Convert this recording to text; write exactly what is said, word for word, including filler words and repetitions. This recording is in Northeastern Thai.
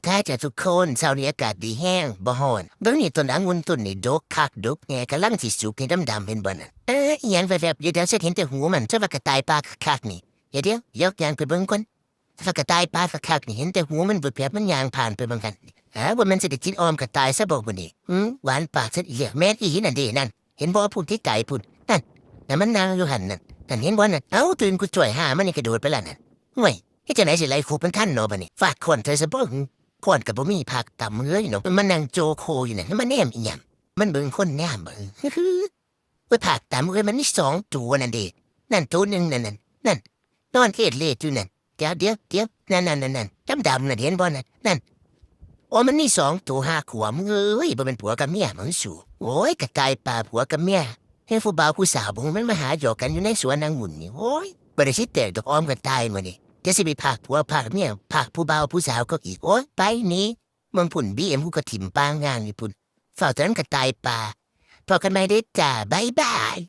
ค่ะจ้ะทุกคนเช้านี้อากาศดีแฮงบ่ฮ้อนเบิ่งนี่ต้นองุ่นต้นนี่ดกคักดกแน่กำลังสิสุกนี่ดำๆเห็นบ่นั่นเอ้ออีหยังแวบๆอยู่แถวเส้นเห็นแต่หูมันเจ้าว่ากระต่ายป่าคักๆนี่เดี๋ยวๆยกยางไปเบิ่งก่อน ถ้ากระต่ายป่าคักๆนี่เห็นแต่หูมันแวบๆมันย่างผ่านไปบางหันนี่หาว่ามันสิได้กินอ้อมกระต่ายซะบ่บุนี่หืมหวานปากซะอีกแล้วแม่นอีหลีนั่นเด้นั่นเห็นบ่พุ้นที่ไกลพุ้นนั่นนั่นมันนั่งอยู่หันนั่นนั่นเห็นบ่นั่นเอ้าตื่นกูจ่อยหามันนี่กระโดดไปแล้วนั่นห่วยเฮ็ดจั่งใดสิไล่คุบมันทันเนาะบัดนี้ฟาดค้อนใส่ซะบ่หือค้อนก็บ่มีพากตำเอ้ยเนาะมันนั่งโจโคอยู่นั่นมันแนมอีหยังมันเบิ่งคนงามบ่หือ เว้ยผากตามเว้ยมันมีสองตัวนั่นเด้นั่นตัวหนึ่งนั่นนั่นนั่นนอนเอดเลดอยู่นั่นเดี๋ยวเดี๋ยวเดี๋ยวนั่นนั่นนั่นนั่นดำดำนั่นเห็นบ่นั่นนั่นโอ้มันมีสองตัวห้าขวบมึงเอ้ยบ่เป็นผัวกับเมียมึงสูโอ้ยกระต่ายป่าผัวกับเมียให้ผู้บ่าวผู้สาวบ่มันมาหาหยอกกันอยู่ในสวนองุ่นนี่โอ้ยบ่ได้สิแตกดอกอ้อมกันตายมื้อนี้จะสิไปผากผัวผากเมียผากผู้บ่าวผู้สาวก็อีกโอ้ยไปหนี้ เมืองพุ้น บีเอ็ม กูก็ถิ่มปางงานอยู่พุ้นเฝ้าแต่นั้นก็ตายป่าพอกันใหม่เด้อจ้าบ๊ายบาย